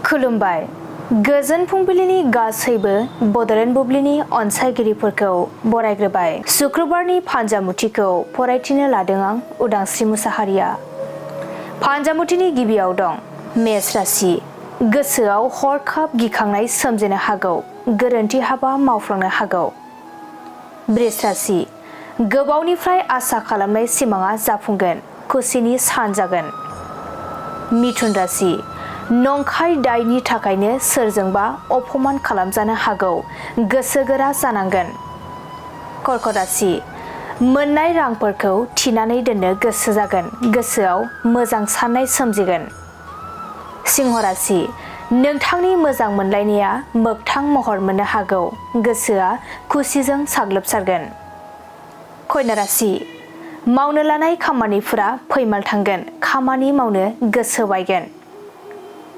खुलुमबाय। गोजोन फुंबिलिनि गासैबो बड'लेण्ड बुब्लिनि अनसायगिरिफोरखौ बरायग्रोबाय। शुक्रबारनि फान्जामुथिखौ फरायथिनो लादों आं उदांस्रि मुसाहारिया। फान्जामुथिनि गिबियाव दं मेष राशि। गोसोआव हरखाब गिखांनाय सोमजिनो हागौ, गोरोन्थि हाबा मावफ्लांनो हागौ। बृष राशि। गोबावनिफ्राय आसा खालामनाय सिमाङा जाफुंगोन, खुसिनि सान जागोन। मिथुन राशि। नंखाय दायनि थाखायनो सोरजोंबा अपमान खालामजानो हागौ, गोसो गोरा जानांगोन। कर्कट राशि। मोन्नाय रांफोरखौ थिनानै दोननो गोसो जागोन, गोसोआव मोजां साननाय सोमजिगोन। सिंह राशि। नोंथांनि मोजां मोनलायनाया मोगथां महर मोननो हागौ, गोसोआ खुसिजों साग्लोबसारगोन। कन्या राशि। मावनो लानाय खामानिफोरा फैमाल थांगोन, खामानि मावनो गोसो बायगोन।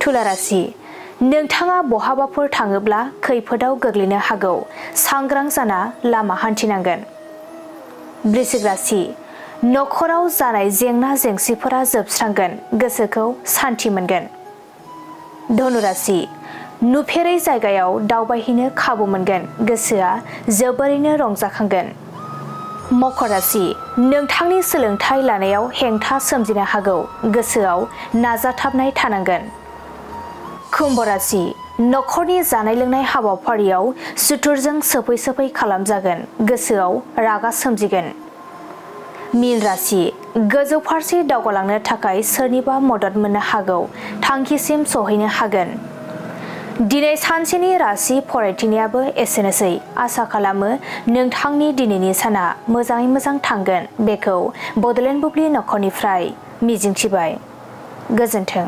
तुला राशि। नोंथाङा बहाबाफोर थाङोब्ला खैफोदाव गोग्लैनो हागौ, सांग्रां जाना लामा हान्थिनांगोन। वृश्चिक राशि। नखराव जानाय जेंना जेंसिफोरा जोबस्रांगोन, गोसोखौ सान्थि मोनगोन। धनु राशि। नुफेरै जायगायाव दावबायहैनो खाबु मोनगोन, गोसोआ जोबोरैनो रंजाखांगोन। मकर राशि। नोंथांनि सोलोंथाइ लानायाव हेंथा सोमजिनो हागौ, गोसोआव नाजाथाबनाय थानांगोन। कुम्भ राशि। नखरनि जानाय लोंनाय हाबाफारियाव सुथुरजों सोफै खालामजागोन, गोसोआव रागा सोमजिगोन। मीन राशि। गोजौ फारसे दावगालांनो थाखाय सोरनिबा मदद मोननो हागौ, थांखिसिम सहैनो हागोन। दिनै सानसेनि राशि फरायथिनायाबो एसेनोसै। आसा खालामो नोंथांनि दिनैनि साना मोजाङै मोजां थांगोन, बेखौ बड'लेण्ड बुब्लि नखरनिफ्राय मिजिंथिबाय। गोजोन्थों।